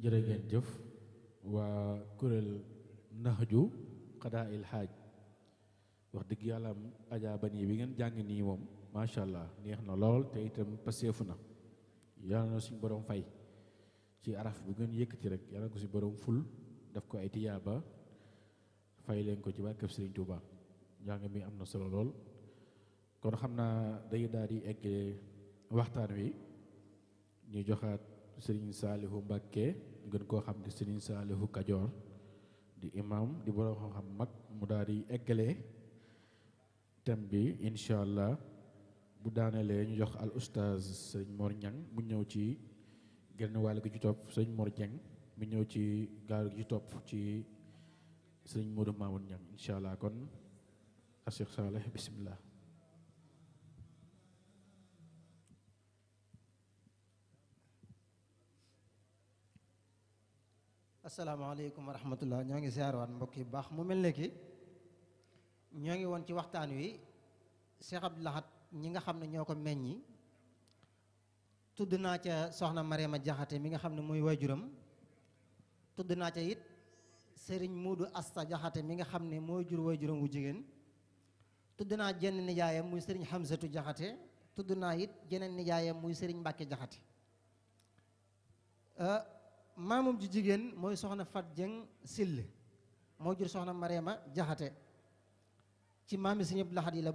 jërë ngeen jëf waa kuréel naxju xadaa il xaaj wax dëgg yàlla am ajaaba nii bi ngeen jàng nii moom macha allah neex na lool te itam paseefu na yàlla na suñ borom fay ci araf bu ngeen yëkkati rek yàlla na ko si borom ful daf ko ay tiyaaba fay leen ko ci barkeb Sëriñ Tuuba njàng mi am na solo lool kon xam naa day daal di egg waxtaan wi ñu joxaat Sëriñ Saalihu Mbàkke gën koo xam di Sëriñ Saalihu Kajoor di imam di borom xam-xam mag mu daal di eggalee thème bi incha allah bu daanelee ñu jox al oustaz Sëriñ Mor Ñang mu ñëw ci genn wàll gi ci topp Sëriñ Mor Ñang mu ñëw ci gaal gi ci topp ci Sëriñ Moodu Maamun Ñang incha allah kon Cheikh Saalih bismillah. asalaamaaleykum wa rahmatullah ñoo ngi ziarwaat mbokk yi baax mu mel ne ki ñoo ngi woon ci waxtaan wi Cheikh Abdou Lahad ñi nga xam ne ñoo ko meññi tudd naa ca soxna Mariama Jaxate mi nga xam ne muy waajuram tudd naa ca it Sëriñ Muudu Asta Jaxate mi nga xam ne mooy jur waajuram wu jigéen tudd naa jenn nijaayam muy Sëriñ Xamsatu Jaxate tudd naa it jeneen nijaayam muy Sëriñ Mbàkke Jaxate maamum ji jigéen mooy soxna Fat Jeng Sill moo jur soxna Mariama Jaxate ci maami Sëriñ Abdou Lahad yi la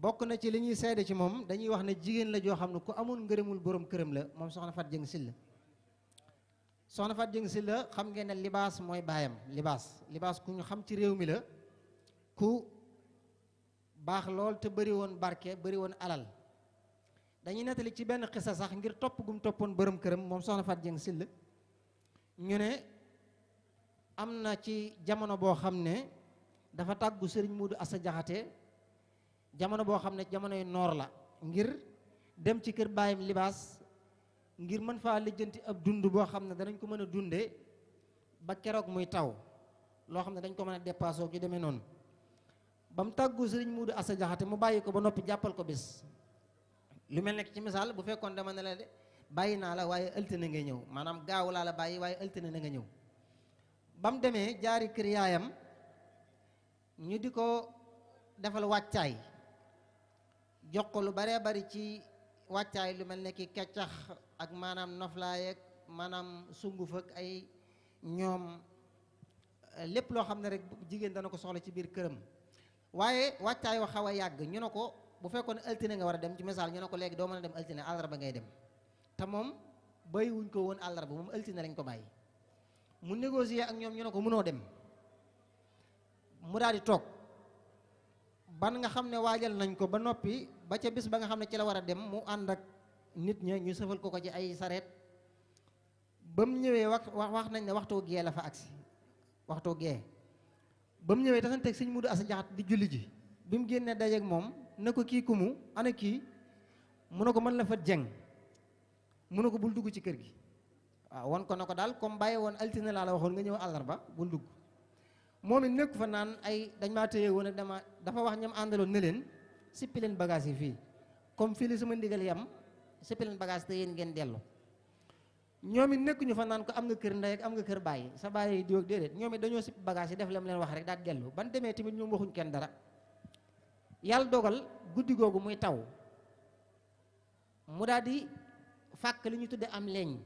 bokk na ci li ñuy seede ci moom dañuy wax ne jigéen la joo xam ne ku amoon ngërëmul borom këram la moom soxna Fat Jeng Sill soxna Fat Jeng Sill xam ngeen ne libaas mooy baayam libaas ku ñu xam ci réew mi la ku baax lool te bëri woon barke bëri woon alal dañuy nettali ci benn xisa sax ngir topp gum toppoon borom këram moom soxna Fat Jeng Sill ñu ne am na ci jamono boo xam ne dafa tàggu Sëriñ Muudu Asa Jaxate jamono boo xam ne jamonoy noor la ngir dem ci kër baayam libaas ngir mën faa lijjanti ab dund boo xam ne danañ ko mën a dunde ba keroog muy taw loo xam ne dañ ko mën a dépassé ju demee noonu ba mu tàggu Sëriñ Muudu Asa Jaxate mu bàyyi ko ba noppi jàppal ko bis lu mel nekk ci misaal bu fekkoon dama ne la de bàyyi naa la waaye altine ngay ñëw maanaam gaaw laa la bàyyi waaye altine na nga ñëw ba mu demee jaari kër yaayam ñu di ko defal wàccaay jox ko lu baree bari ci wàccaay lu mel ne ki keccax ak maanaam noflaay ak maanaam sunguf ak ay ñoom lépp loo xam ne rek jigéen dana ko soxla ci biir këram waaye wàccaay wa xaw a yàgg ñu ne ko bu fekkoon altine nga war a dem ci misaal ñu ne ko léegi doo mën a dem altine àllarba ngay dem te moom bàyyiwuñ ko woon àllarba moom altine lañ ko bàyyi mu négocier ak ñoom ñu ne ko mënoo dem mu daal di toog ban nga xam ne waajal nañ ko ba noppi ba ca bis ba nga xam ne ci la war a dem mu ànd ak nit ña ñu sëfal ko ci ay sareet ba mu ñëwee wax nañ ne waxtu gee la fa agsi waxtu gee ba mu ñëwee tasanteeg Sëriñ Muudu Asa Jaxate di julli ji bi mu génnee dajeeg moom ne ko kii kumu ana kii mu ne ko mën la Fat Jeng mu ne ko bul dugg ci kër gi waaw won ko ne ko daal comme bàyyi woon altine laa la waxoon nga ñëw àllarba bul dugg moom it nekk fa naan ay dañ maa téye woon ak dafa wax ñam àndaloon ne leen sippi leen bagage yi fii comme fii la sama ndigal yam sippi leen bagage te yéen ngeen dellu ñoom it nekkuñu fa naan ko am nga kër ndey ak am nga kër bàyyi sa bàyyi diw ak déedéet ñoom it dañoo sippi bagage yi def lam leen wax rek daal dellu ban demee tamit ñoom waxuñ kenn dara yàlla dogal guddi googu muy taw mu daal di fàkk li ñu tudde am leñ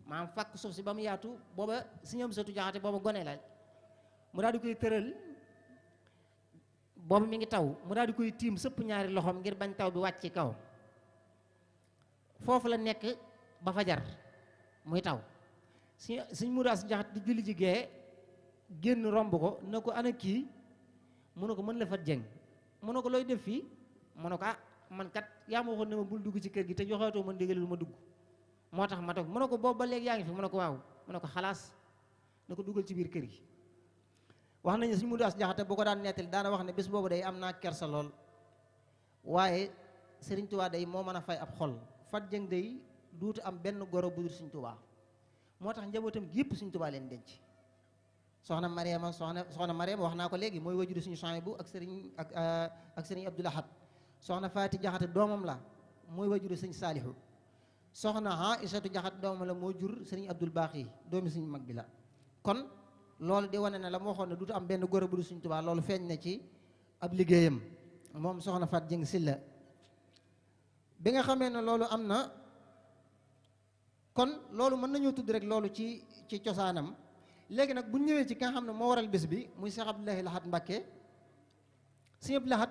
maanaam fàkk suuf si ba mu yaatu booba Sëriñ Amsatu Jaxate booba gone la mu daal di koy tëral boobu mi ngi taw mu daal di koy tiim sëpp ñaari loxoom ngir bañ taw bi wàcc ci kaw foofu la nekk ba fajar muy taw Sëriñ Muudu Asa Jaxate di julli ji gee génn romb ko ne ko ana kii mu ne ko mën la Fat Jeng mu ne ko looy def fii mu ne ko ah man kat yaa ma waxoon ne ma bul dugg ci kër gi te joxeetoo ma ndigal lu ma dugg moo tax ma toog mu ne ko boobu ba léegi yaa ngi fi mu ne ko waaw mu ne ko xalaas na ko dugal ci biir kër gi wax nañu Sëriñ Muudu Asa Jaxate bu ko daan nettali daana wax ne bés boobu day am naa kersa lool waaye Sëriñ Tuubaa day moo mën a fay ab xol Fat Jeng day duutu am benn goro bu dul Sëriñ Tuubaa moo tax njabootam gi yëpp Sëriñ Tuubaa leen denc soxna Mariama soxna Mariama wax naa ko léegi mooy wajuru suñu Suhaybu ak sëriñ Abdou Lahad soxna Faati Jaxate doomam la mooy wajuru sëñ Saalihu soxna Aïsatu Jaxate doomam la moo jur sëriñ Abdul Baaxi doomi suñu mag bi la kon loolu di wane ne la mu waxoon ne dutu am benn góor bu du Sëriñ Tuubaa loolu feeñ na ci ab liggéeyam moom soxna Fat Jeng Silla bi nga xamee ne loolu am na kon loolu mën nañoo tudd rek loolu ci cosaanam léegi nag bu ñëwee ci ki nga xam ne moo waral bés bi muy Cheikh Abdoulaye Lahat Mbacké Sëriñ Abdou Lahat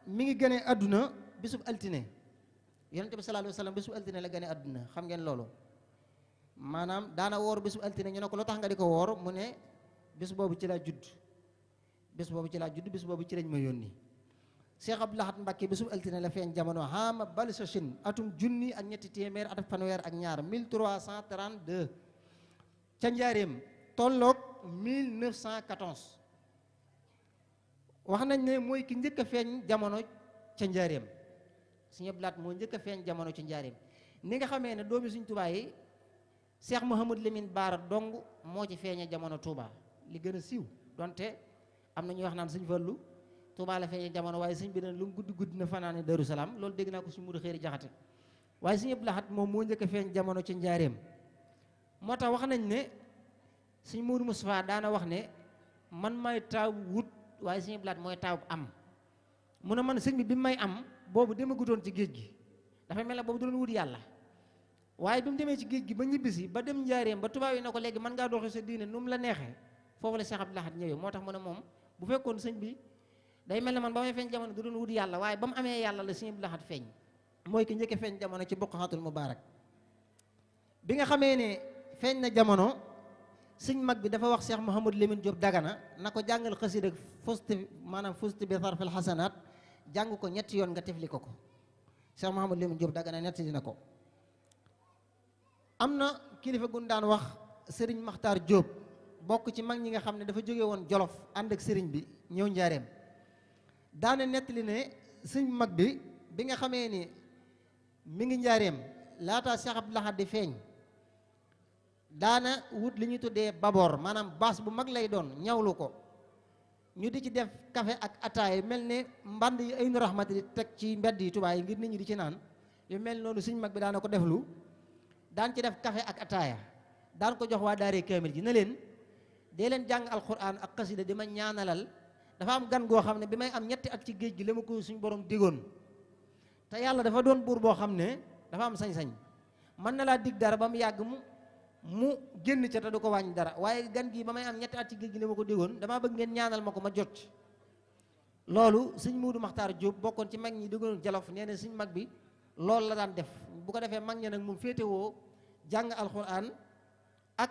mi ngi gënee àdduna bésub altine yonent bi sallallahu alayhi wa sallam bésub altine la gënee àdduna xam ngeen loolu maanaam daana woor bésub altine ñu ne ko lu tax nga di ko woor mu ne bés boobu ci laa judd bés boobu ci laa judd bés boobu ci lañ ma yónni Cheikh Abdou Lahat Mbacké bésub altine la feeñ jamono xaama balsachin atum junni ak ñetti téeméer ak fanweer ak ñaar 1332 ca njaareem tolloog 1914 wax nañ ne mooy ki njëkk a feeñ jamono ca njaareem Sëriñ Abdou Lahat moo njëkk a feeñ jamono ca njaareem ni nga xamee ne doomi Sëriñ Tuubaa yi Cheikh Mouhamadou Lamine Bara dong moo ci feeñe jamono Touba li gën a siiw donte am na ñuy wax naan Sëriñ Fallu Touba la feeñe jamono waaye sëñ bi ne lu mu guddi guddi na fanaane Daaru Salaam loolu dégg naa ko suñu mudu xëyri jaxate waaye Sëriñ Abdou Lahat moom moo njëkk a feeñ jamono ca njaareem moo tax wax nañ ne Sëriñ Moodu Mustafaa daana wax ne man may taaw wut waaye Sëriñ Abdou Lahat mooy taaw am mu ne man sëñ bi may am boobu demagutoon ci géej gi dafa mel ne boobu doon wut yàlla waaye bi mu demee ci géej gi ba ñibbisi ba dem njaareem ba tubaab yi na ko léegi mën ngaa doxee sa diine nu mu la neexee foofu la Cheikh Abdou Lahat ñëwee moo tax mu ne moom bu fekkoon sëñ bi day mel ne man ba may feeñ jamono du doon wut yàlla waaye ba mu amee yàlla la Sëriñ Abdou Lahat feeñ mooy ki njëkk feeñ jamono ci Buqatul Mubaarak bi nga xamee ne feeñ na jamono sëñ mag bi dafa wax Cheikh Mouhamadou Lamine Diop Dagana na ko jàngal xasida fusti maanaam fusti bi sarfil xasanaat jàng ko ñetti yoon nga tefli ko Cheikh Mouhamadou Lamine Diop Dagana ñetti dina ko am na kilifa gun daan wax sëriñ Maxtaar Diop bokk ci mag ñi nga xam ne dafa jóge woon Jolof ànd ak sëriñ bi ñëw njaareem daane nettali ne sëñ mag bi nga xamee ni mi ngi njaareem laataa Cheikh Abdou Lahat di feeñ daana wut li ñuy tuddee baboor maanaam baas bu mag lay doon ñawlu ko ñu di ci def café ak ataay mel ne mband yi ay nu raxmati di teg ci mbedd yi Tuubaa yi ngir nit ñi di ci naan yu mel noonu sëñ mag bi daana ko deflu daan ci def café ak ataaya daan ko jox waa daaree kaamil ji na leen dee leen jàng alquran ak xasida di ma ñaanalal dafa am gan goo xam ne bi may am ñetti at ci géej gi la ma ko suñ borom digoon te yàlla dafa doon buur boo xam ne dafa am sañ-sañ mën na laa dig dara ba mu yàgg mu génn ca te du ko wàññi dara waaye gan gi ba may am ñetti at ci géej gi la ma ko digoon damaa bëgg ngeen ñaanal ma ko ma jot loolu sëñ Muudu Maxtaar Jóob bokkoon ci mag ñi digoon Jolof nee na sëñ mag bi loolu la daan def bu ko defee mag ñi nag moom féetewoo jàng alquran ak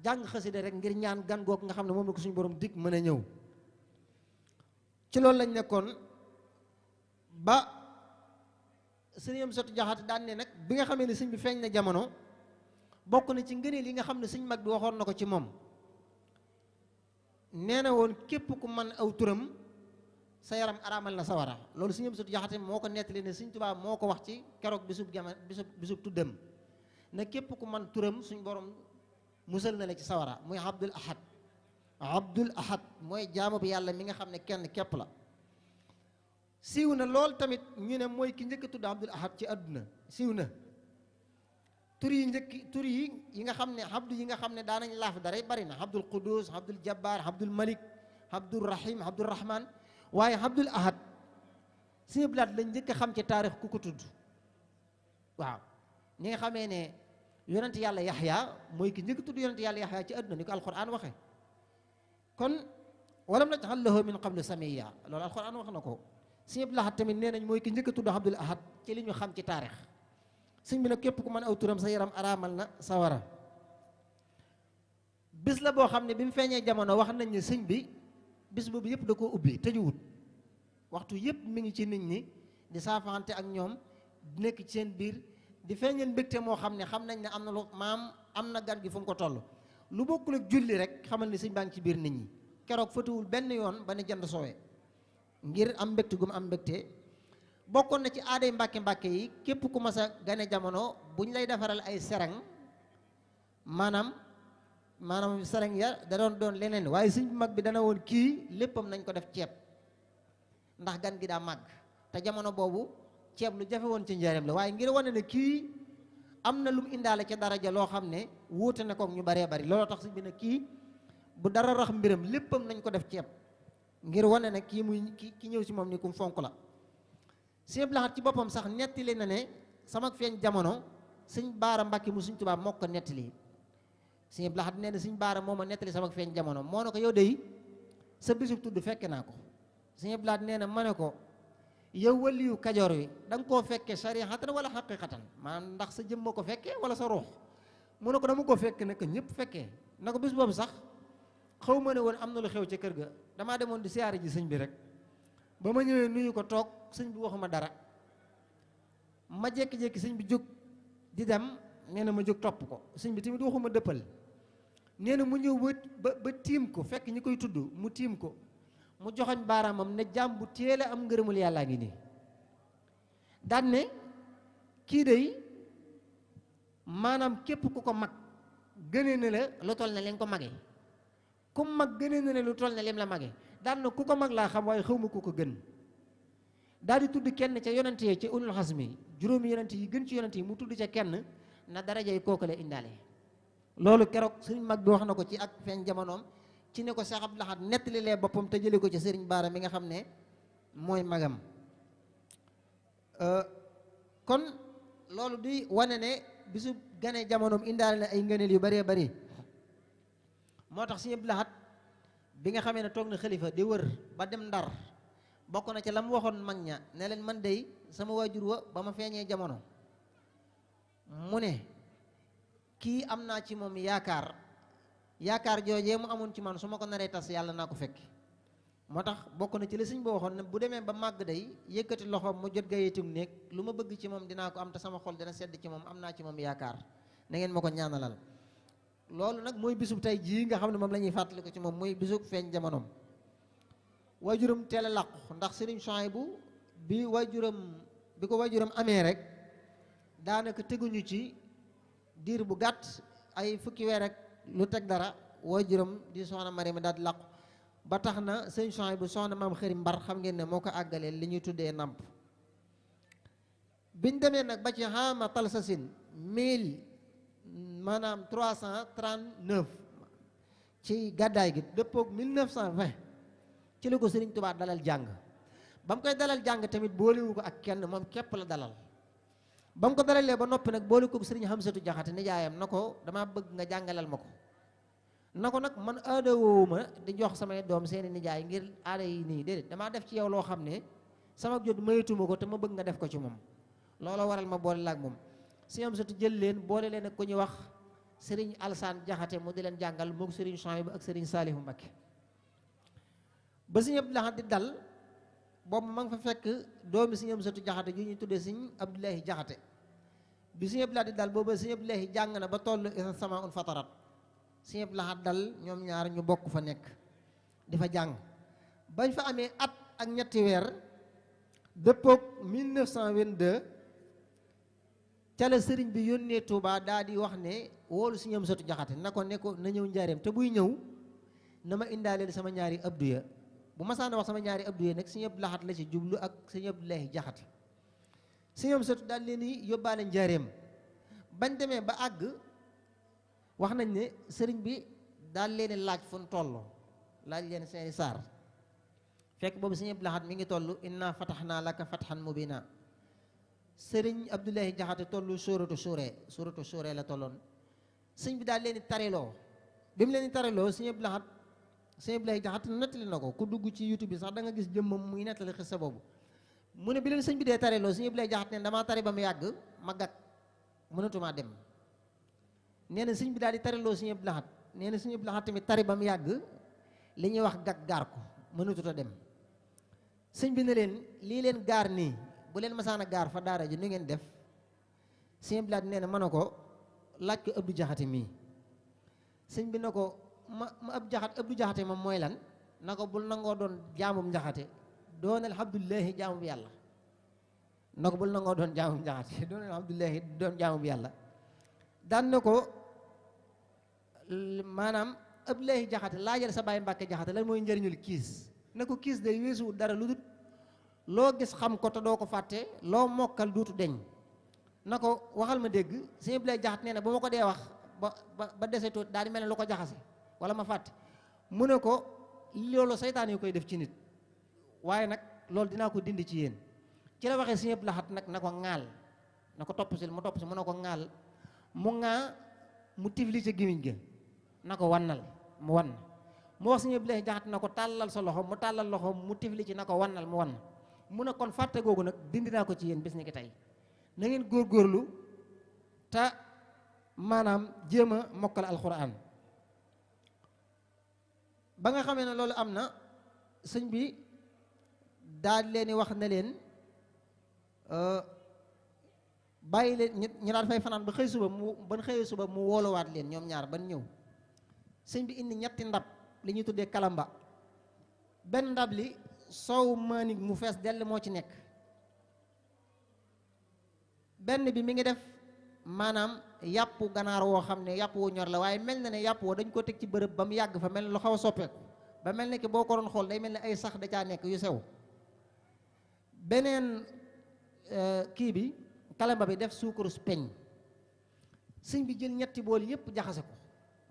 jàng xasida rek ngir ñaan gan googu nga xam ne moom la ko suñu borom dig mën a ñëw ci loolu lañ nekkoon ba sëñ Amsatu Jaxate daan ne nag bi nga xamee ne sëñ bi feeñ na jamono bokk na ci ngëneel yi nga xam ne sëñ mag bi waxoon na ko ci moom nee na woon képp ku mën aw turam sa yaram araamal na sawara loolu sëñ Amsatu Jaxate moo ko nettali ne sëñ Tuubaa moo ko wax ci keroog bisub tuddam na képp ku mën turam suñ borom musal na la ci sawara muy Abdul Ahad mooy jaamu bi yàlla mi nga xam ne kenn képp la siiw na lool tamit ñu ne mooy ki njëkk a tudd Abdul Ahad ci àdduna siiw na tur yi nga xam ne abdu yi nga xam ne daanañ laaf dara bari na Abdul Qudus Abdul Jabbar Abdul Malik Abdul Rahim Abdul Rahman waaye Abdul Ahad Sëñ Abdul Ahad lañ njëkk a xam ci taarix ku ko tudd waaw ñi nga xamee ne yonent yàlla Yaxya mooy ki njëkk a tudd yonent yàlla Yaxya ci àdduna ni ko alquran waxe kon walam naj'al lahu min qablu samiyya loolu alquran wax na ko Sëñ Abdul Ahad tamit nee nañ mooy ki njëkk a tudd Abdul Ahad ci li ñu xam ci taarix sëñ bi nag képp ku mën aw turam sa yaram araamal na sawara bis la boo xam ne bi mu feeñee jamono wax nañ ne sëñ bi bis boobu yëpp da koo ubbi tëjuwut waxtu yëpp mi ngi ci nit ñi di saafante ak ñoom di nekk ci seen biir di feeñal mbégte moo xam ne xam nañ ne am na lu maam am na gan gi fu mu ko toll lu bokkul ak julli rek xamal ni sëñ baa ngi ci biir nit ñi keroog fëtuwul benn yoon ba ne jant soowee ngir am mbégte gu mu am mbégte bokkoon na ci aaday mbàkke yi képp ku mas a gane jamono buñ lay defaral ay sereng maanaam sereng ya da doon leneen waaye sëñ bu mag bi dana woon kii léppam nañ ko def ceeb ndax gan gi daa màgg te jamono boobu ceeb lu jafe woon ci njaareem la waaye ngir wane ne kii am na lu mu indaale ca daraja loo xam ne wuute na kook ñu baree bari looloo tax sëñ bi ne kii bu dara rax mbiram léppam nañ ko def ceeb ngir wane ne kii muy ki ñëw si moom ni kum fonk la. Sëñ Abdou Lahad ci boppam sax nettali na ne sama feeñ jamono sëñ Baara Mbàkke mu sëñ Tuubaa moo ko nettali. Sëñ Abdou Lahad nee na sëñ Baara moo ma nettali sama feeñ jamono moo ne ko yow de sa bisub tudd fekke naa ko. Sëñ Abdou Lahad nee na ma ne ko yow waliyu kajoor wi da nga koo fekke sarihatan wala xaqiqatan maanaam ndax sa jëmm ko fekkee wala sa ruux mu ne ko dama ko fekk ne que ñëpp fekkee na ko bis boobu sax xaw ma ne woon am na lu xew ca kër ga damaa demoon di siyaare ji sëñ bi rek ba ma ñëwee nuyu ko toog sëñ bi waxuma dara ma jékki-jékki sëñ bi jóg di dem nee na ma jóg topp ko sëñ bi tamit waxuma dëppal nee na mu ñëw ba tiim ko fekk ñi koy tudd mu tiim ko mu joxoñ baaraamam ne jàmm bu teel a am ngërëmul yàllaa ngi nii daan ne kii day maanaam képp ku ko mag gënee na la lu toll ne leen ko magee ku mag gënee na la lu toll ne lim la magee daan na ku ko mag laa xam waaye xaw ma ku ko gën daal di tudd kenn ca yonent yi ca ulul xasmi juróomi yonent yi gën ci yonent yi mu tudd ca kenn na darajay kooku la indaale loolu keroog sëriñ mag bi wax na ko ci ak feeñ jamonoom ci ne ko Cheikh Abdou Lahad nettali lee boppam te jële ko ci sëriñ Baara mi nga xam ne mooy magam kon loolu di wane ne bisu gane jamonoom indaale na ay ngëneel yu bëree bëri moo tax Sëriñ Abdou Lahad bi nga xamee ne toog na xalifa di wër ba dem Ndar bokk na ci la mu waxoon mag ña ne leen man dey sama waajur wa ba ma feeñee jamono mu ne kii am naa ci moom yaakaar joojee mu amoon ci man su ma ko naree tas yàlla naa ko fekk moo tax bokk na ci la sëñ boo waxoon ne bu demee ba màgg day yëkkati loxoom mu jot gayetum néeg lu ma bëgg ci moom dinaa ko am te sama xol dina sedd ci moom am naa ci moom yaakaar na ngeen ma ko ñaanalal loolu nag mooy bisub tey jii nga xam ne moom la ñuy fàttali ko ci moom muy bisub feeñ jamonoom waajuram teel a làqu ndax sëriñ Souhaïbou bi ko waajuram amee rek daanaka teguñu ci diir bu gàtt ay fukki weer rek lu teg dara waajuram di soxna Mariama daal di làqu ba tax na sëriñ Souhaïbou soxna maam xëri mbar xam ngeen ne moo ko àggaleel li ñuy tuddee nàmp biñ demee nag ba ci xaama talsasin 339 ci gàddaay gi dëppoog 1920 ci la ko sëriñ Tuubaa dalal jàng ba mu koy dalal jàng tamit boolewu ko ak kenn moom képp la dalal ba mu ko dalalee ba noppi nag boole ko sëriñ Xamsatu Jaxate nijaayam na ko dama bëgg nga jàngalal ma ko na ko nag man aada woowuma di jox samay doom seeni nijaay ngir aada yi nii déedéet damaa def ci yow loo xam ne sama jot mayituma ko te ma bëgg nga def ko ci moom looloo waral ma boole la ak moom sëriñ Xamsatu jël leen boole leen ak ku ñuy wax sëriñ Alsaan Jaxate mu di leen jàngal moog sëriñ Souhaïbou ak sëriñ Saalihu Mbakke ba sëriñ Abdou Lahad di dal boobu ma nga fa fekk doomi sëriñ Xamsatu Jaxate ju ñuy tuddee sëriñ Abdoulahi Jaxate bi sëriñ Abdou Lahad di dal boobu sëriñ Abdoulahi jàng na ba toll sama un fatarat sëriñ Abdou Lahad dal ñoom ñaar ñu bokk fa nekk di fa jàng bañ fa amee at ak ñetti weer dëppoog 1922 ca la sëriñ bi yónnee Touba daal di wax ne woolu sëriñ Xamsatu Jaxate na ko ne ko na ñëw njaareem te buy ñëw na ma indaaleel sama ñaari abdu ya bu masaana wax sama ñaari abdu ya nag sëriñ Abdou Lahad la ci jublu ak sëriñ Abdoulahi Jaxate sëriñ Xamsatu daal leen di yóbbaale njaareem bañ demee ba àgg wax nañ ne sëriñ bi daal leen laaj fu ñu toll laaj leen seeni saar fekk boobu sëriñ Abdou Lahad mi ngi toll inna fatahnaa laka fathan mubina sëriñ Abdoulahi Jaxate tollu suuratu suuree la tolloon sëñ bi daal leen di tariloo bi mu leen di tariloo sëñ Abdoulahi Jaxate nettali na ko ku dugg ci YouTube bi sax da nga gis jëmmam muy nettali xissa boobu mu ne bi leen sëñ bi dee tariloo sëñ Abdoulahi Jaxate ne damaa tari ba mu yàgg ma gàtt mënatumaa dem nee na sëñ bi daal di tariloo sëñ Abdou Lahad nee na sëñ Abdou Lahad tamit tari ba mu yàgg li ñuy wax gàk gaar ko mënatut a dem sëñ bi ne leen lii leen gaar nii bu leen masaana gaar fa daara ji nu ngeen def sëñ Abdou Lahad nee na mën na ko laaj ko Abdou Jaxate mii sëñ bi na ko ma Abdou Jaxate moom mooy lan na ko bul nangoo doon jaamum Jaxate doonal Abdullahi jaamum yàlla na ko bul nangoo doon jaamum Jaxate doonal Abdullahi doon jaamum yàlla daan na ko maanaam Abdoulahi Jaxate laajal sa baay Mbàkke Jaxate lan mooy njëriñul kiis na ko kiis day weesu dara lu dul loo gis xam ko te doo ko fàtte loo mokkal duutu deñ na ko waxal ma dégg sëñ Abdoulaye Jaxate nee na bu ma ko dee wax ba dese tuut daal di mel ne lu ko jaxase wala ma fàtte mu ne ko loolu saytaan yi koy def ci nit waaye nag loolu dinaa ko dindi ci yéen ci la waxee sëñ Abdou Lahad nag na ko ŋaal na ko topp si mu topp si mu ne ko ŋaal mu ŋaa mu tifli ca gémmiñ ga na ko wannal mu wann mu wax sëñ Abdoulaye Jaxate na ko tàllal sa loxo mu tàllal loxo mu tifli ci na ko wannal mu wann mu ne kon fàtte googu nag dindi naa ko ci yéen bis ni ki tey na ngeen góorgóorlu te maanaam jéem a mokkal alxuraan ba nga xamee ne loolu am na sëñ bi daal leen di wax ne leen bàyyi leen ñu daal fay fanaan ba xëy suba ban xëyee suba mu wooluwaat leen ñoom ñaar ban ñëw sëñ bi indi ñetti ndab li ñuy tuddee kalamba benn ndab li soow maanig mu fees dell moo ci nekk benn bi mi ngi def maanaam yàpp ganaar woo xam ne yàpp wu ñor la waaye mel na ne yàpp woo dañ ko teg ci bërëb ba mu yàgg fa mel ne lu xaw a soppeeku ba mel ne ki boo ko doon xool day mel ne ay sax da caa nekk yu sew beneen kii bi kalamba bi def suukarus peñ sëñ bi jël ñetti bool yëpp jaxase ko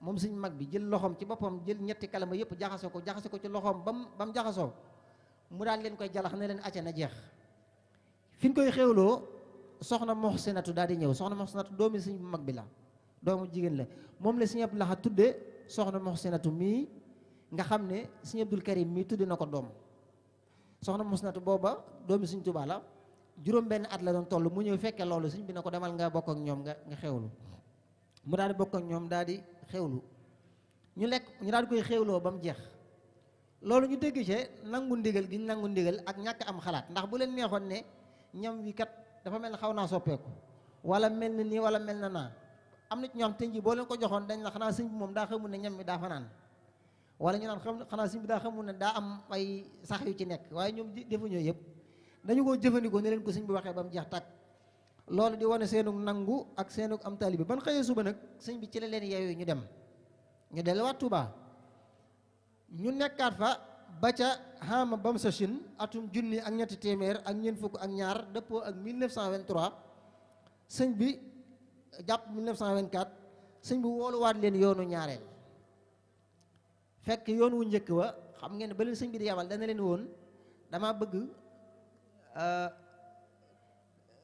moom sëñ mag bi jël loxoom ci boppam jël ñetti kalamba yëpp jaxase ko ci loxoom ba mu jaxasoo mu daal leen koy jalax ne leen acca na jeex fi ñu koy xewloo soxna Muxsinatu daal di ñëw soxna Muxsinatu doomi sëñ bu mag bi la doomu jigéen la moom la sëñ Abdou Lahad tudde soxna Muxsinatu mii nga xam ne sëñ Abdul Karim mii tudde na ko doom soxna Muxsinatu booba doomi sëñ Tuubaa la juróom benn at la doon toll mu ñëw fekkee loolu sëñ bi na ko demal nga bokk ak ñoom nga xewlu mu daal di bokk ak ñoom daal di xewlu ñu lekk ñu daal di koy xewloo ba mu jeex loolu ñu dégg ci nangu ndigal gi ñu nangu ndigal ak ñàkk am xalaat ndax bu leen neexoon ne ñam wi kat dafa mel ne xaw naa soppeeku wala mel na nii wala mel na naa am na ci ñoo xam tey jii boo leen ko joxoon dañ la xanaa sëñ bi moom daa xamul ne ñam mi daa fanaan wala ñu naan xanaa sëñ bi daa xamul ne daa am ay sax yu ci nekk waaye ñoom defuñu yëpp dañu ko jëfandikoo ne leen ko sëñ bi waxee ba mu jeex tàkk loolu di wane seenug nangu ak seenug am taalibe ban xëyee suba nag sëñ bi ci la leen yeewu ñu dem ñu delluwaat Tuubaa ñu nekkaat fa ba ca xaama bam sa Chine atum junni ak ñetti téeméer ak ñeent fukk ak ñaar dëppoo ak 1923 sëñ bi jàpp 1924 sëñ bi wooluwaat leen yoonu ñaareel fekk yoon wu njëkk wa xam ngeen ba leen sëñ bi di yabal dana leen woon dama bëgg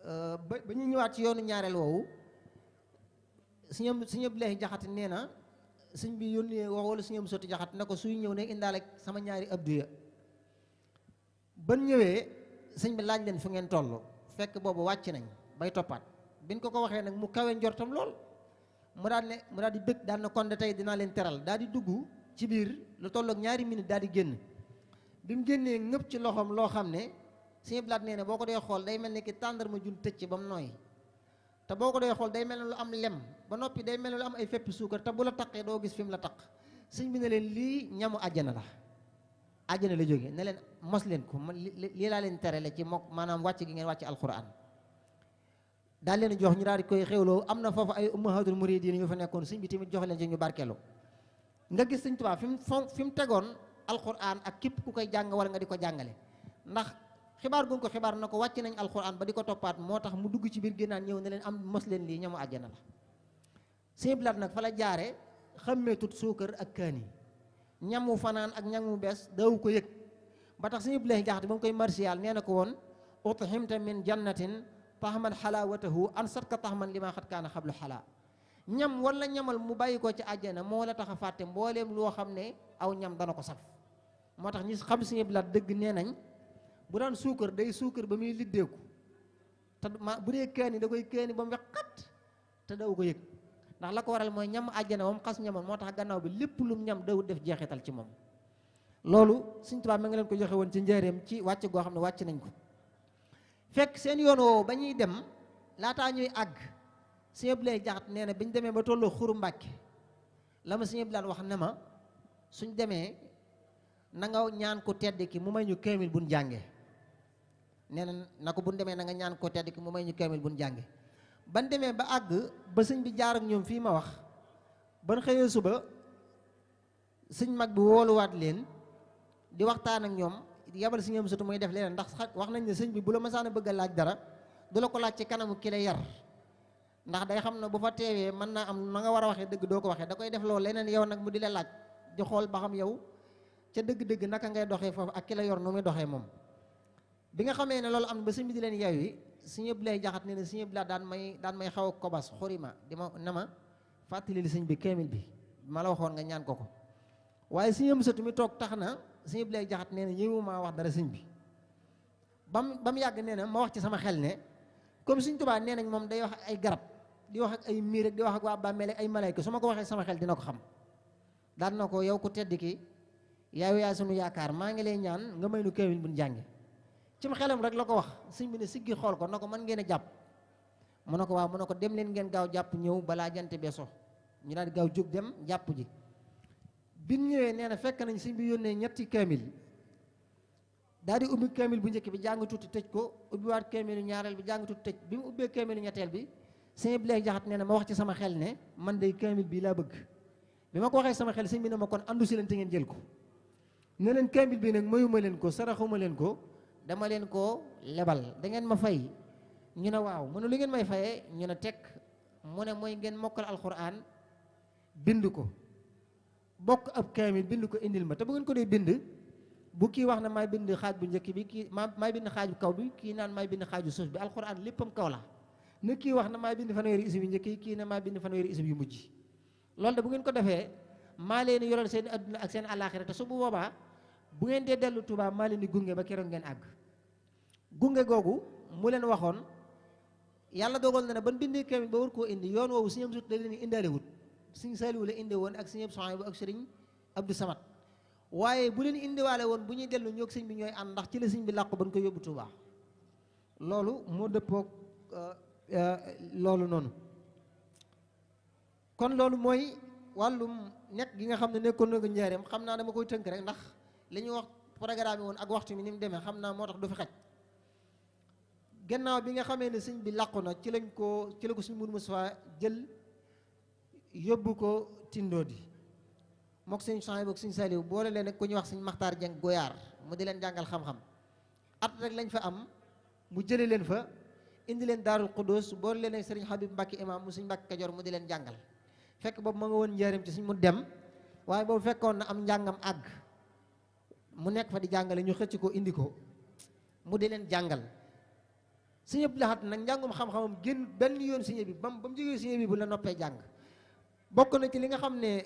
ba ñu ñëwaat ci yoonu ñaareel woowu sëñ Abdoulaye Jaxate nee na sëñ bi yónnee wax wala sëñ Sotti Jaxate na ko suy ñëw ne indaale sama ñaari abdu ya ban ñëwee sëñ bi laaj leen fu ngeen toll fekk boobu wàcc nañ bay toppaat biñ ko waxee nag mu kawe njortam lool mu daal di bëgg daal na kon de tey dinaa leen teral daal di dugg ci biir lu tollook ñaari minute daal di génn bi mu génnee ngëpp ci loxoom loo xam ne sëñ blaat nee ne boo ko dee xool day mel ne ki tàndarma jun tëcc ba mu nooy te boo ko dee xool day mel ne lu am lem ba noppi day mel ne lu am ay feppi suukar te bu la taqee doo gis fi mu la taq sëñ bi ne leen lii ñamu àjjana la àjjana la jóge ne leen mos leen ko lii laa leen tere la ci mook maanaam wàcc gi ngeen wàcc alquran daal leen jox ñu daal di koy xewloo am na foofu ay ummahatul muridin ñu fa nekkoon sëñ bi tamit jox leen ci ñu barkeelu nga gis sëñ Tuubaa fi mu tegoon alquran ak képp ku koy jàng wala nga di ko jàngale ndax xibaar gu ko xibaar na ko wàcc nañ alquran ba di ko toppaat moo tax mu dugg ci biir génnaan ñëw ne leen am mos leen lii ñamu àjjana la sëñ blaat nag fa la jaare xammee tut suukar ak kaani ñamu fanaan ak ñamu bees daw ko yëg ba tax sëñ Abdoulaye Jaxate ba mu koy marsiyaal nee na ko woon uthimta min jannatin taxman xalaawatahu an satka taxman li ma xat kaana xablu xalaa ñam wala ñamal mu bàyyi ko ci àjjana moo la tax a fàtte mbooleem loo xam ne aw ñam dana ko saf moo tax ñi xam sëñ blaat dëgg nee nañ bu daan suukar day suukar ba muy liddeeku te bu dee kaani da koy kaani ba mu weqat te daw ko yëg ndax la ko waral mooy ñam àjjana moom xas ñamoon moo tax gannaaw bi lépp lum ñam dawut def jeexital ci moom loolu Sëñ Tuubaa ma nga leen ko joxe woon ci njaareem ci wàcc goo xam ne wàcc nañ ko fekk seen yoon woowu ba ñuy dem laataa ñuy àgg Sëñ Abdoulaye Jaxate nee na bi ñu demee ba tolloo Xuru Mbàkke la ma Sëñ Abdoulaye wax ne ma suñ demee na nga ñaan ko tedd ki mu may ñu kaamil buñ jànge nee na ko buñ demee na nga ñaan ko tedd ki mu may ñu kaamil buñ jànge ban demee ba àgg ba sëñ bi jaar ak ñoom fii ma wax ban xëyee suba sëñ mag bi wooluwaat leen di waxtaan ak ñoom yabal si ñoom surtout muy def leneen ndax wax nañ ne sëñ bi bu la masaan a bëgg a laaj dara du la ko laaj ci kanamu ki la yar ndax day xam ne bu fa teewee mën naa am na nga war a waxee dëgg doo ko waxee da koy def loolu leneen yow nag mu di la laaj di xool ba xam yow ca dëgg-dëgg naka ngay doxee foofu ak ki la yor nu muy doxee moom. bi nga xamee ne loolu am na ba sëñ bi di leen yeew yi sëñ Abdu Laay Jaxate nee na sëñ Abdu Laay daan may xaw a kobas xurima di ma ne ma fàttali li sëñ bi kaamil bi ma la waxoon nga ñaan ko ko waaye sëñ am satu mi toog tax na sëñ Abdu Laay Jaxate nee na ñëwu maa wax dara sëñ bi ba mu yàgg nee na ma wax ci sama xel ne comme sëñ Tuubaa nee nañ moom day wax ay garab di wax ak ay miir ak di wax ak waa bàmmeel ak ay malayka su ma ko waxee sama xel dina ko xam daan na ko yow ku tedd ki yaay sunu yaakaar maa ngi lay ñaan nga may nu kaamil bu ñu jànge ci mu xelam rek la ko wax sëñ bi ne siggi xool ko na ko mën ngeen a jàpp mu ne ko waaw mu ne ko dem leen ngeen gaaw jàpp ñëw balaa jant bee so ñu daal di gaaw jóg dem jàpp ji bin ñëwee nee na fekk nañ sëñ bi yónnee ñetti kaamil daal di ubbi kaamil bu njëkk bi jàng tuuti tëj ko ubbiwaat kaamilu ñaareel bi jàng tuuti tëj bi mu ubbee kaamilu ñetteel bi sëñ bi lay jaxat nee na ma wax ci sama xel ne man day kaamil bii laa bëgg bi ma ko waxee sama xel sëñ bi ne ma kon andu si leen te ngeen jël ko ne leen kaamil bi nag mayuma leen ko saraxuma leen ko dama leen koo lebal da ngeen ma fay ñu ne waaw mu ne lu ngeen may fayee ñu ne tekk mu ne mooy ngeen mokkal alxuraan bind ko bokk ab kaamil bind ko indil ma te bu ngeen ko dee bind bu kii wax na maay bind xaaj bu njëkk bi kii maay bind xaaj bu kaw bi kii naan maay bind xaaju suuf bi alxuraan léppam kaw la ne kii wax na maay bind fanweeri isib yu njëkk yi kii ne maay bind fanweeri isib yu mujj loolu de bu ngeen ko defee maa leen yoral seen adduna ak seen àllaaxira te su bu boobaa bu ngeen dee dellu Tuubaa maa leen di gunge ba keroog ngeen àgg gunge googu mu leen waxoon yàlla dogal na ne ban bindee kaamil ba war koo indi yoon woowu sëñ Amsatu da leen indaale wut sëñ Saaliwu la indi woon ak sëñ Sohaybu ak sëriñ Abdou Samad waaye bu leen indiwaale woon bu ñuy dellu ñoog sëñ bi ñooy ànd ndax ci la sëñ bi làqu ba ñu ko yóbbu Tuubaa loolu moo dëppoog loolu noonu kon loolu mooy wàllum nekk gi nga xam ne nekkoon na ko njaareem xam naa dama koy tënk rek ndax li ñuy wax programme yi woon ak waxtu mi ni mu demee xam naa moo tax du fi xaj gannaaw bi nga xamee ne sëñ bi làqu na ci la ko sëñ Mourou Moustapha jël yóbbu ko Tindoodi mook sëñ Sohaybu ak sëñ Saliou boole leen ak ku ñuy wax sëñ Maxtaar Jeng Goyaar mu di leen jàngal xam-xam at rek lañ fa am mu jële leen fa indi leen Daarul Xuddoos boole leen ak sëriñ Habib Mbacke imam mu sëñ Mbacke Kajoor mu di leen jàngal fekk boobu ma nga woon njaareem ci suñ mu dem waaye boobu fekkoon na am njàngam àgg mu nekk fa di jàngale ñu xëcc ko indi ko mu di leen jàngal sëñ Abdou Lahad nag njàngum xam-xamam génn benn yoon sëñ bi ba mu jógee sëñ bi bu la noppee jàng bokk na ci li nga xam ne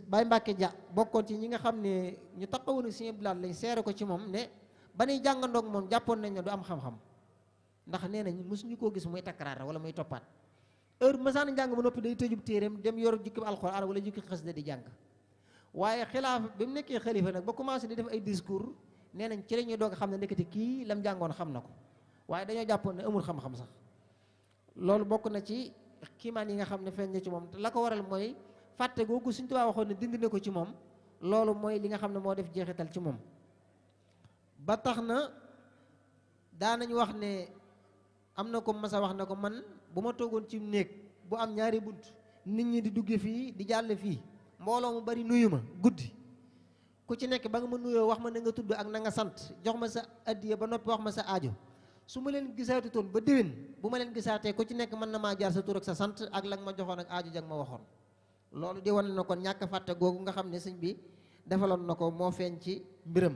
Baye Mbacke Dia bokkoon ci ñi nga xam ne ñu taxawoon ak sëñ Abdou Lahad lañ seere ko ci moom ne ba nuy jàngandoog moom jàppoon nañ ne du am xam-xam ndax nee nañ mosuñu koo gis muy takkaraar wala muy toppaat heure masaana njàng ba noppi day tëjub téeréem dem yor jukki alxuraan wala jukki xasida di jàng waaye xilaaf bi mu nekkee xalifa nag ba commencé di def ay discours nee nañ ci la ñuy doog a xam ne nekkati kii lam jàngoon xam na ko waaye dañoo jàppoon ne amul xam-xam sax loolu bokk na ci kiimaan yi nga xam ne feeñ na ci moom te la ko waral mooy fàtte googu Sëñ Tuubaa waxoon ne dindi na ko ci moom loolu mooy li nga xam ne moo def jeexital ci moom ba tax na daanañ wax ne am na ko masa wax na ko man bu ma toogoon ci néeg bu am ñaari bunt nit ñi di dugge fii di jàll fii mbooloo mu bari nuyu ma guddi ku ci nekk ba nga ma nuyoo wax ma na nga tudd ak na nga sant jox ma sa addiya ba noppi wax ma sa aajo su ma leen gisaatu toon ba déwén bu ma leen gisaatee ku ci nekk mën na maa jaar sa tur ak sa sant ak la nga ma joxoon ak aajo jag ma waxoon loolu di wane na kon ñàkk fàtte googu nga xam ne sëñ bi defaloon na ko moo feeñ ci mbiram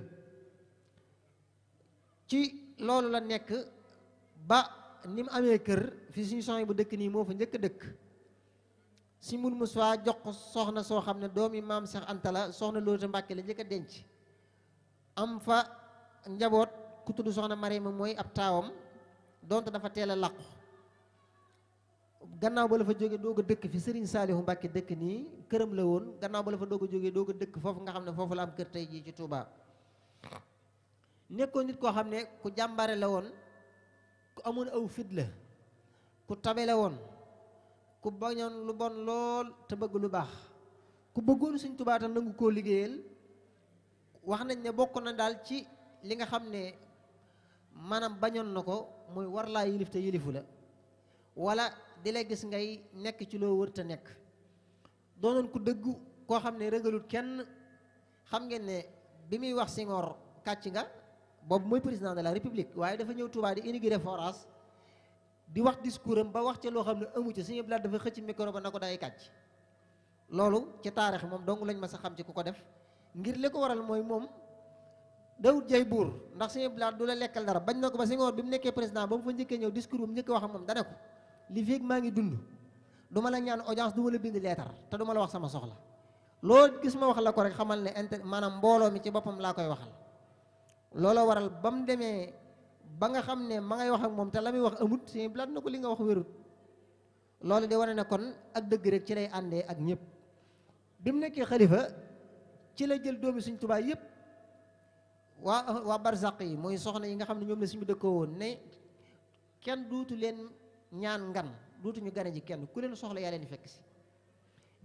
ci loolu la nekk ba ni mu amee kër fi suñu soxna bu dëkk nii moo fa njëkk a dëkk si mun Moussa jox ko soxna soo xam ne doomi maam Cheikh Anta la soxna Loota Mbàkke la njëkk a denc am fa njaboot ku tudd soxna Mariama mooy ab taawam donte dafa teel a làqu gannaaw ba la fa jógee doog a dëkk fi Serigne Saalihu Mbàkke dëkk nii këram la woon gannaaw ba la fa doog a jógee doog a dëkk foofu nga xam ne foofu la am kër tey jii ci Touba nekkoon nit koo xam ne ku jàmbare la woon ku amoon aw fit la ku tabe la woon ku bañoon lu bon lool te bëgg lu baax ku bëggoon Sëñ Tuubaa te nangu koo liggéeyal wax nañ ne bokk na daal ci li nga xam ne maanaam bañoon na ko muy war laa yilif te yilifu la wala di la gis ngay nekk ci loo wër te nekk doonoon ku dëggu koo xam ne rëgalut kenn xam ngeen ne bi muy wax Senghor kàcc nga boobu mooy président de la république waaye dafa ñëw Touba di inaugurer forage di wax discours am ba wax ca loo xam ne amu ci Sëñ Abdou Lahad dafa xëcc micro ba na ko day kàcc. loolu ci taarix moom dong lañ ma sa xam ci ku ko def ngir li ko waral mooy moom dawut jay buur ndax Sëñ Abdou Lahad du la lekkal dara bañ na ko ba Senghor bi mu nekkee président ba mu fa njëkkee ñëw discours bu mu njëkk wax ak moom dane ko li feeg maa ngi dund du ma la ñaan audience du ma la bind leetar te du ma la wax sama soxla loo gis ma wax la ko rek xamal ne maanaam mbooloo mi ci boppam laa koy waxal. looloo waral ba mu demee ba nga xam ne ma ngay wax ak moom te la muy wax amut Sëñ Abdou Lahad na ko li nga wax wérut. loolu di wane ne kon ak dëgg rek ci lay àndee ak ñëpp bi mu nekkee xalifa ci la jël doomi Sëñ Tuubaa yëpp waa barzaq yi mooy soxna yi nga xam ne ñoom la suñu dëkkoo woon ne kenn duutu leen ñaan ngan duutu ñu gane ji kenn ku leen soxla yaa leen di fekk si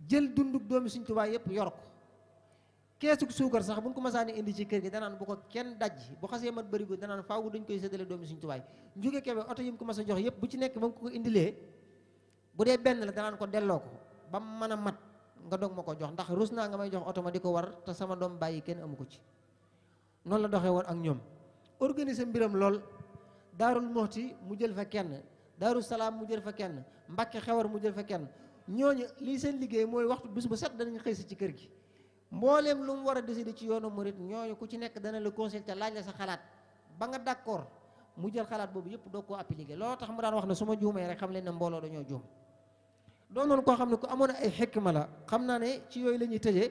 jël dunduk doomi Sëñ Tuubaa yëpp yor ko keesug suukar sax buñ ko masaani indi ci kër gi danaan bu ko kenn daj bu xasee mat bërigo danaan faaw dañ koy séddale doomi Sëñ Tuubaa yi njuge kebe oto yi mu ko mas a jox yëpp bu ci nekk ba mu ko indilee bu dee benn la danaan ko delloo ko ba mu mën a mat nga doog ma ko jox ndax rus naa nga may jox oto ma di ko war te sama doom bàyyi kenn amu ko ci. noonu la doxee woon ak ñoom organiser mbiram lool Daarul Muxti mu jël fa kenn Daaru Salaam mu jël fa kenn Mbàkke Xewar mu jël fa kenn ñooñu lii seen liggéey mooy waxtu bis bu set danañ xëy si ci kër gi mbooleem lu mu war a décider ci yoonu murit ñooñu ku ci nekk dana la consulter laaj la sa xalaat ba nga d'accord mu jël xalaat boobu yëpp doo koo appliquer looloo tax mu daan wax ne su ma juumee rek xam leen ne mbooloo dañoo juum. doonoon koo xam ne ku amoon ay xikma la xam naa ne ci yooyu la ñuy tëjee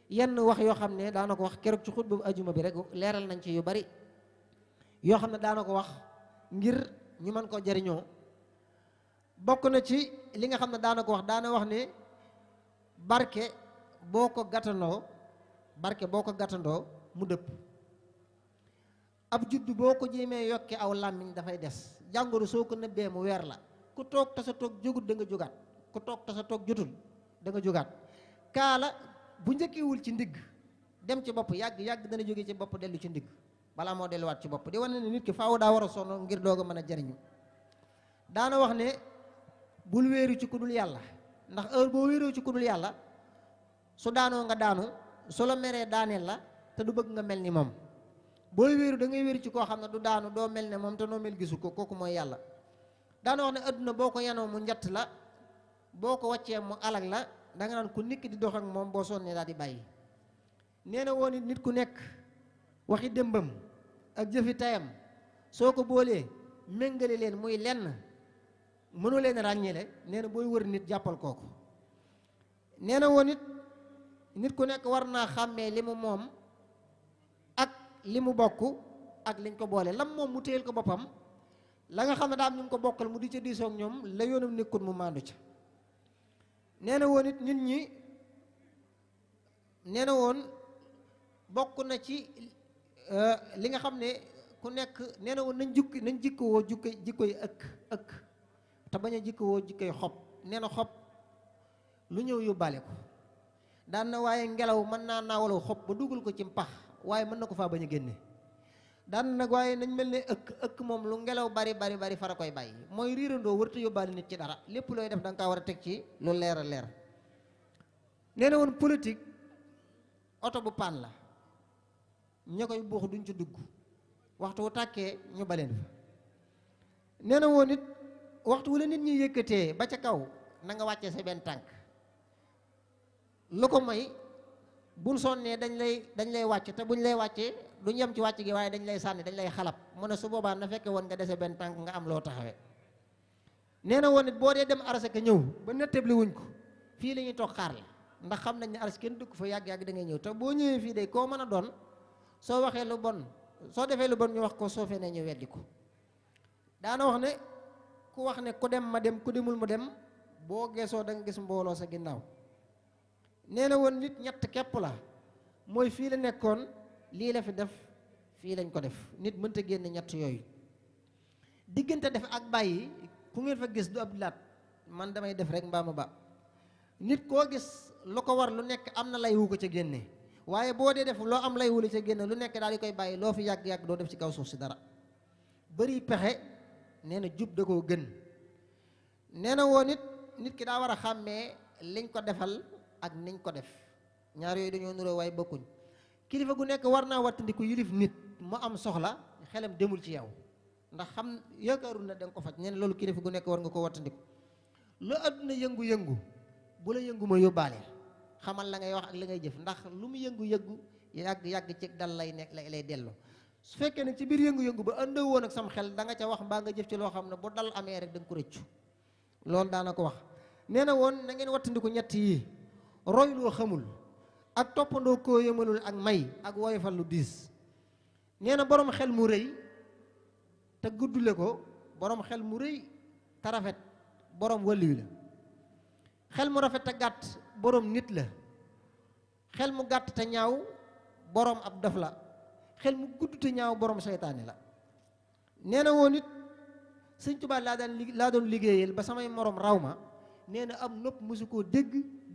yenn wax yoo xam ne daana ko wax keroog ci xutba bu ajuma bi rek leeral nañ ci yu bari yoo xam ne daana ko wax ngir ñu mën koo jariñoo bokk na ci li nga xam ne daana ko wax daana wax ne barke boo ko gàttandoo mu dëpp ab juddu boo ko jéemee yokkee aw làmmiñ dafay des jàngoro soo ko nëbbee mu weer la ku toog te sa toog jógut da nga jógaat ku toog te sa toog jotul da nga jógaat kaala bu njëkkiwul ci ndigg dem ci bopp yàgg dana jóge ci bopp dellu ci ndigg balaa moo delluwaat ci bopp di wane ne nit ki faaw daa war a sonn ngir doog a mën a jariñu daana wax ne bul wéeru ci ku dul yàlla ndax heure boo wéeroo ci ku dul yàlla su daanoo nga daanu su la meree daaneel la te du bëgg nga mel ni moom booy wéeru da ngay wéeru ci koo xam ne du daanu doo mel ne moom te noo mel gisu ko kooku mooy yàlla daana wax ne adduna boo ko yanoo mu njatt la boo ko wàccee mu alag la da nga naan ku nikk di dox ak moom boo sonnee daal di bàyyi nee na woon nit ku nekk waxi démbam ak jëfi tayam soo ko boolee méngale leen muy lenn mënu leen ràññeele nee na booy wër nit jàppal kooku nee na woon nit ku nekk war naa xàmmee li mu moom ak li mu bokk ak liñ ko boole lam moom mu téyel ko boppam la nga xam ne daam ñu ngi ko bokkal mu di ca diisoog ñoom la yoonam nekkul mu maandu ca nee na woon nit ñi nee na woon bokk na ci li nga xam ne ku nekk nee na woon nañ jikkowoo jikkoy ëkk te bañ a jikkowoo jikkoy xob nee na xob lu ñëw yóbbaale ko daan na waaye ngelaw mën naa naawalaw xob ba dugal ko ci mpax waaye mën na ko faa bañ a génne daan nag waaye nañ mel ne ëkk moom lu ngelaw bari fara koy bàyyi mooy riirandoo wërta yóbbaale nit ci dara lépp looy def da nga kaa war a teg ci lu leer a leer nee na woon politique oto bu paan la ña koy buux duñ ci dugg waxtu wu tàkkee ñu baleen fa nee na woon it waxtu wu la nit ñi yëkkatee ba ca kaw na nga wàccee sa benn tànk lu ko may buñ sonnee dañ lay wàcc te buñ lay wàccee duñ yem ci wàcc gi waaye dañ lay sànni dañ lay xalab mu ne su boobaa na fekke woon nga dese benn tànk nga am loo taxawee nee na woon it boo dee dem arase ka ñëw ba nettabli wuñ ko fii la ñuy toog xaar la ndax xam nañ ne aras kenn dëkk fa yàgg-yàgg da ngay ñëw te boo ñëwee fii de koo mën a doon soo waxee lu bon soo defee lu bon ñu wax ko soo fee ne ñu weddi ko daana wax ne ku wax ne ku dem ma dem ku demul mu dem boo geesoo da nga gis mbooloo sa ginnaaw nee na woon nit ñett képp la mooy fii la nekkoon lii la fi def fii lañ ko def nit mënta génn ñett yooyu diggante def ak bàyyi ku ngeen fa gis du ab laat man damay def rek mbaa ma ba nit koo gis lu ko war lu nekk am na lay wu ko ca génne waaye boo dee def loo am lay wuli ca génne lu nekk daal di koy bàyyi loo fi yàgg-yàgg doo def ci kaw suuf si dara bëri pexe nee na jub da koo gën nee na woon nit ki daa war a xàmmee liñ ko defal ak niñ ko def ñaar yooyu dañoo nuroo waaye bokkuñ kilifa gu nekk war naa wattandiku yilif nit mu am soxla xelam demul ci yow ndax xam yaakaarul na da nga ko faj nee na loolu kilifa gu nekk war nga ko wattandiku lu àdduna yëngu-yëngu bu la yëngu ma yóbbaale xamal la ngay wax ak la ngay jëf ndax lu mu yëngu-yëngu yàgg ci dal lay nekk lay delloo su fekkee ne ci biir yëngu-yëngu ba àndoo woon ak sam xel da nga ca wax mbaa nga jëf ci loo xam ne bu dal amee rek da nga ko rëccu loolu daana ko wax nee na woon na ngeen wattandiku ñett yi roy loo xamul ak toppandoo koo yëmalul ak may ak woyofal lu diis nee na borom xel mu rëy te guddule ko borom xel mu rëy te rafet borom waliyu la xel mu rafet te gàtt borom nit la xel mu gàtt te ñaaw borom ab dof la xel mu gudd te ñaaw borom seytaane la nee na woon it sëñ Tuubaa laa doon liggéeyal ba samay morom raw ma nee na am nopp mësu koo dégg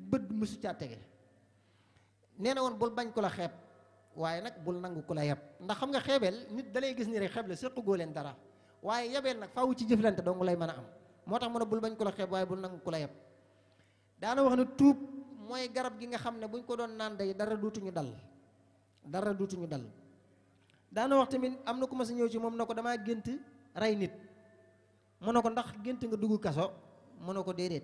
bët mësu caa tege nee na woon bul bañ ko la xeeb waaye nag bul nangu ku la yeb ndax xam nga xeebeel nit da lay gis ni rek xeeb la séqu góo leen dara waaye yebeel nag faaw ci jëflante dong lay mën a am moo tax mu ne bul bañ ko la xeeb waaye bul nangu ku la yeb daana wax ne tuub mooy garab gi nga xam ne buñ ko doon naan day dara duutuñu dal daana wax tamit am na ku ma sa ñëw ci moom na ko damaa gént rey nit mu ne ko ndax gént nga dugg kaso mu ne ko déedéet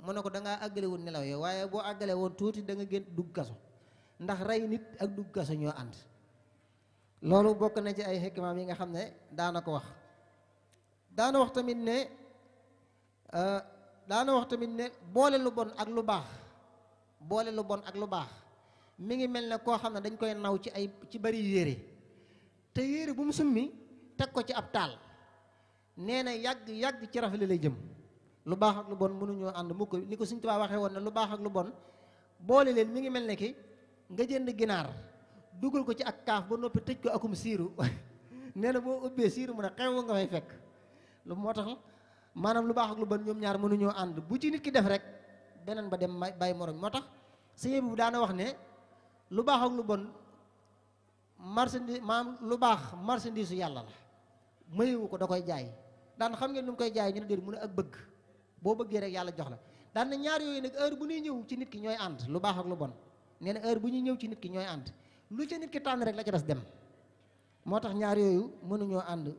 mu ne ko da ngaa àggale woon nelaw yow waaye boo àggale woon tuuti da nga gént dugg kaso ndax rey nit ak dugg kaso ñoo ànd loolu bokk na ci ay xikmaam yi nga xam ne daana ko wax daana wax tamit ne boole lu bon ak lu baax mi ngi mel ne koo xam ne dañ koy naw ci bari yére te yére bu mu summi teg ko ci ab taal nee na yàgg ci rafet lay jëm lu baax ak lu bon mënuñoo ànd mu ko ni ko Sëñ Tuubaa waxee woon ne lu baax ak lu bon boole leen mi ngi mel ne ki nga jënd ginaar dugal ko ci ak kaaf ba noppi tëj ko akum siiru nee na boo ubbee siiru mu ne xew nga fay fekk lu moo tax maanaam lu baax ak lu bon ñoom ñaar mënuñoo ànd bu ci nit ki def rek beneen ba dem bàyyi morom moo tax sëñ bi daana wax ne lu baax ak lu bon lu baax marchandise su yàlla la mayewu ko da koy jaay daan xam ngeen nu mu koy jaay ñu ne déet mu ne ak bëgg boo bëggee rek yàlla jox la daan na ñaar yooyu nag heure bu ñuy ñëw ci nit ki ñooy ànd lu baax ak lu bon nee na heure bu ñuy ñëw ci nit ki ñooy ànd lu ca nit ki tànn rek la ca des dem moo tax ñaar yooyu mënuñoo ànd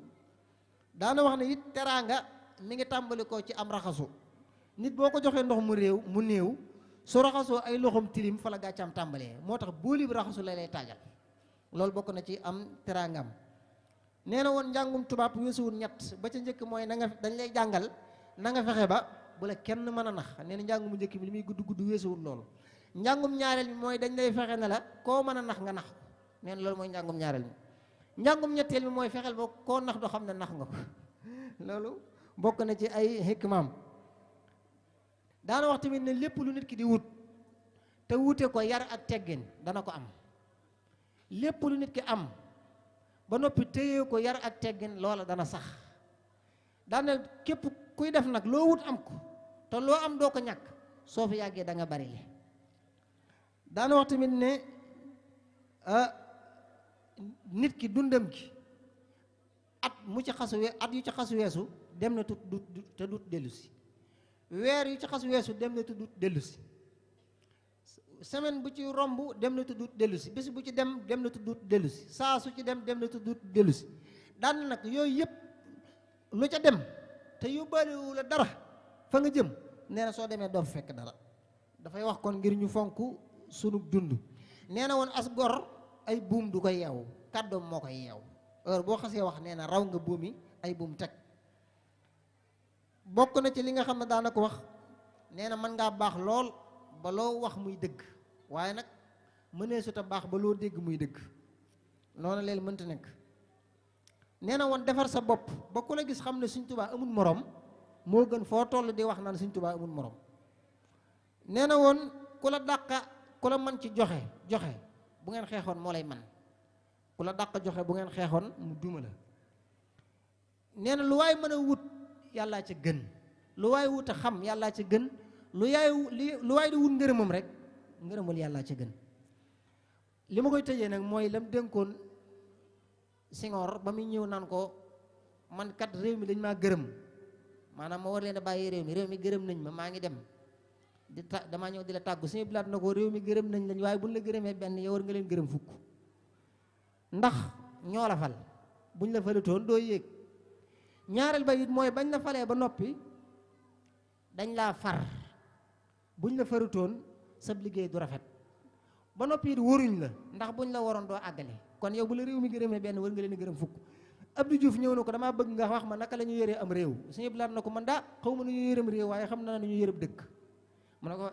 daana wax ne it teraanga mi ngi tàmbali ko ci am raxasu nit boo ko joxee ndox mu néew su raxasoo ay loxoom tilim fa la gàccaam tàmbalee moo tax booli bi raxasu lay taajal loolu bokk na ci am teraangam nee na woon njàngum tubaab weesuwul ñett ba ca njëkk mooy dañ lay jàngal na nga fexe ba bu la kenn mën a nax nee na njàngum mu njëkk bi li muy gudd weesuwul loolu njàngum ñaareel bi mooy dañ lay fexe ne la koo mën a nax nga nax nee na loolu mooy njàngum ñaareel bi njàngum ñetteel bi mooy fexeel ba koo nax doo xam ne nax nga ko loolu bokk na ci ay hikmaam daana wax tamit ne lépp lu nit ki di wut te wute ko yar ak teggin dana ko am lépp lu nit ki am ba noppi téye ko yar ak teggin loola dana sax daana képp kuy def nag loo wut am ko te loo am doo ko ñàkk soo fi yàggee da nga bari le daana wax tamit ne nit ki dundam gi at yu ci xasu weesu dem na te dut dellu si weer yu ci xasu weesu dem na te dut dellu si semaine bu ci romb dem na te dut dellu si bés bu ci dem na te dut dellu si saa su ci dem na te dut dellu si daan nag yooyu yëpp lu ca dem te yóbbaalewu la dara fa nga jëm nee na soo demee doo fekk dara dafay wax kon ngir ñu fonk sunu dund nee na woon as gor ay buum du ko yeewu kàddoom moo koy yeew heure boo xasee wax nee na raw nga buumi ay buum teg bokk na ci li nga xam ne daana ko wax nee na mën ngaa baax lool ba loo wax muy dëgg waaye nag mënee suta baax ba loo dégg muy dëgg noonu leen mënta nekk nee na woon defar sa bopp ba ku la gis xam ne Sëñ Tuubaa amul morom moo gën foo toll di wax naan Sëñ Tuubaa amul morom nee na woon ku la dàqa ku la mën ci joxe bu ngeen xeexoon moo lay man ku la dàq joxe bu ngeen xeexoon mu duma la nee na lu waay mën a wut yàllaa ca gën lu waay wut a xam yàllaa ca gën lu waay di wut ngërëmam rek ngërëmal yàllaa ca gën li ma koy tëjee nag mooy lam dénkoon Senghor ba muy ñëw naan ko man kat réew mi dañ maa gërëm maanaam ma war leen a bàyyi réew mi gërëm nañ ma maa ngi dem damaa ñëw di la tàggu suñu bilaat na ko réew mi gërëm nañ lañ waaye buñ la gërëmee benn yow war nga leen gërëm fukk ndax ñoo la fal buñ la falatoon doo yéeg ñaareel ba it mooy bañ la falee ba noppi dañ laa far buñ la farutoon sab liggéey du rafet ba noppi it waruñ la ndax buñ la waroon doo àggale kon yow bu la réew mi gërëmee benn war nga leen gërëm fukk. Abdou Diouf ñëw na ko damaa bëgg nga wax ma naka la ñu yoree am réew suñu bilaat na ko man daa xaw ma nu ñu yërëm réew waaye xam naa ne ñu yërëm dëkk mu ne ko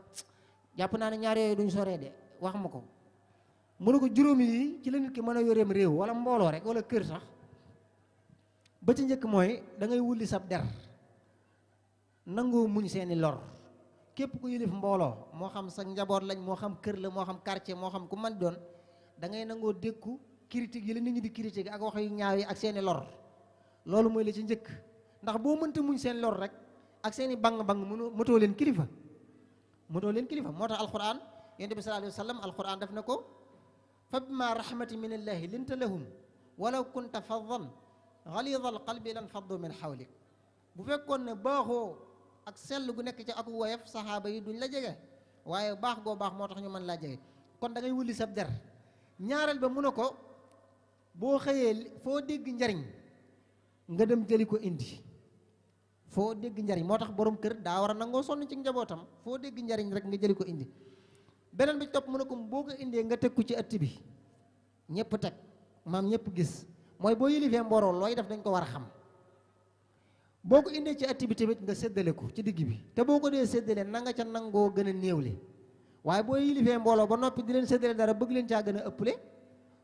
jàpp naa ne ñaar yooyu duñ soree de wax ma ko mu ne ko juróomi yi ci la nit ki mën a yoreem réew wala mbooloo rek wala kër sax ba ci njëkk mooy da ngay wulli sab der nangoo muñ seeni lor képp ku yilif mbooloo moo xam sa njaboot lañ moo xam kër la moo xam quartier moo xam ku man doon da ngay nangoo dékku critique yi la nit ñi di critique ak wax yu ñaaw yi ak seeni lor loolu mooy la ci njëkk ndax boo mënta muñ seen lor rek ak seeni bang-bang mëtoo leen kilifa moo tax alquran yonent bi sallallahu alayhi wa sallam alquran def na ko fa bima rahmati min allahi linta lahum walaw kunta faddan ghalidha alqalbi lan faddu min hawlik bu fekkoon ne baaxoo ak sell gu nekk ci ak woyof saxaaba yi duñ la jege waaye baax goo baax moo tax ñu mën laa jege kon da ngay wulli sab der ñaareel ba mu ne ko boo xëyee foo dégg njariñ nga dem jëli ko indi foo dégg njariñ moo tax borom kër daa war a nangoo sonn ci njabootam foo dégg njariñ rek nga jëli ko indi beneen bi topp mu ne ko boo ko indee nga teg ko ci ëtt bi ñëpp teg maam ñëpp gis mooy boo yilifee mbooloo looy def dañ ko war a xam boo ko indee ci ëtt bi tamit nga séddale ko ci digg bi te boo ko dee séddale na nga ca nangoo gën a néewle waaye boo yilifee mbooloo ba noppi di leen séddale dara bëgg leen caa gën a ëpple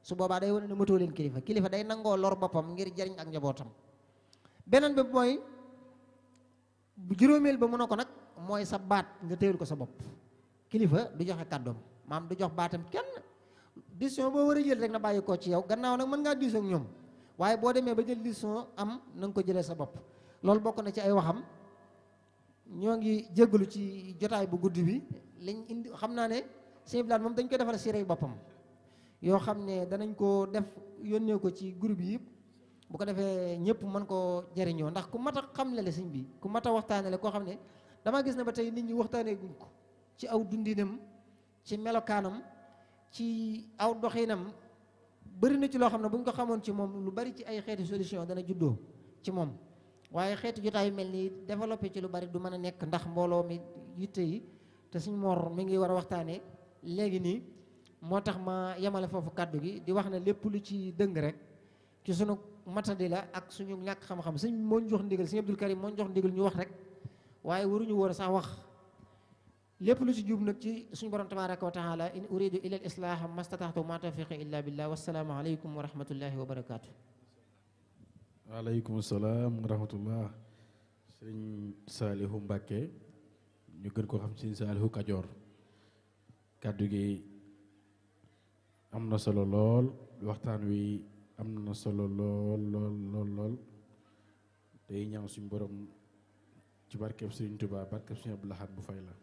su boobaa day wane ne matoo leen kilifa day nangoo lor boppam ngir jariñ ak njabootam beneen bi mooy juróomeel ba mu ne ko nag mooy sa baat nga téyel ko sa bopp kilifa du joxe kàddoom maam du jox baatam kenn décision boo war a jël rek na bàyyi koo ci yow gannaaw nag mën ngaa diisoo ak ñoom waaye boo demee ba jël décision am na nga ko jëlee sa bopp loolu bokk na ci ay waxam ñoo ngi jéggalu ci jotaay bu guddi bi liñ indi xam naa ne sëñ Blaat moom dañ koy defal siré boppam yoo xam ne danañ ko def yónnee ko ci groupe yi yëpp bu ko defee ñëpp mën koo jariñoo ndax ku mat a xamle la sëñ bi ku mat a waxtaanale koo xam ne dama gis ne ba tey nit ñi waxtaanee guñ ko ci aw dundinam ci melokaanam ci aw doxinam bëri na ci loo xam ne bu ñu ko xamoon ci moom lu bari ci ay xeeti solution dana juddoo ci moom waaye xeeti jotaay yu mel nii développé ci lu bari du mën a nekk ndax mbooloo mi yitte yi te suñ Mor mi ngi war a waxtaanee léegi nii moo tax ma yemale foofu kàddu gi di wax ne lépp lu ci dëng rek ci sunu matadi la ak suñu ñàkk xam-xam suñ moo ñu jox ndigal suñu Abdul Karim moo ñu jox ndigal ñu wax rek waaye waruñu woon sax wax lépp lu ci jub nag ci suñu borom tabaraka wa taala in uridu ila al islaha mastataxtu ma tawfiqi illa billah wassalaamu aleykum wa rahmatullahi wa barakatuh. waaleykum salaam wa rahmatullah. sëñ Saalihu Mbàkke ñu gën ko xam sëñ Saalihu Kajoor kàddu gi am na solo lool waxtaan wi am na solo lool tey ñaan suñu borom ci barkeb Sëriñ Tuubaa barkeb Sëriñ Abdul Ahad bu fay la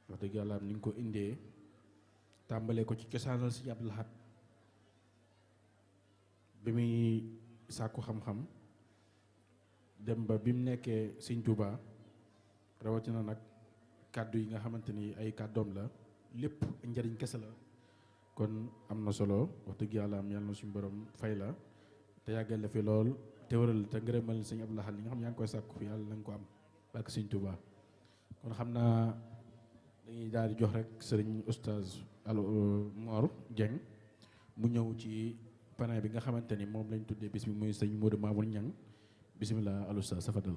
wax dëgg yàlla ni nga ko indee tàmbalee ko ci cosaanal Sëriñ Abdul Ahad bi muy sàkku xam-xam dem ba bi mu nekkee Sëriñ Tuubaa rawatina nag kàddu yi nga xamante ni ay kàddoom la lépp njariñ kese la kon am na solo wax dëgg yàlla am yàlla na suñu borom fay la te yàggal la fi lool te waral te ngërëmal Sëriñ Abdul Ahad li nga xam yaa ngi koy sàkku yàlla na nga ko am barke Sëriñ Tuubaa kon xam naa dañuy daal di jox rek sëriñ oustaz Mor Dieng mu ñëw ci panel bi nga xamante ni moom lañ tuddee bis bi muy sëñ Modou Mamoun Niang bisimilah al oustaz safadal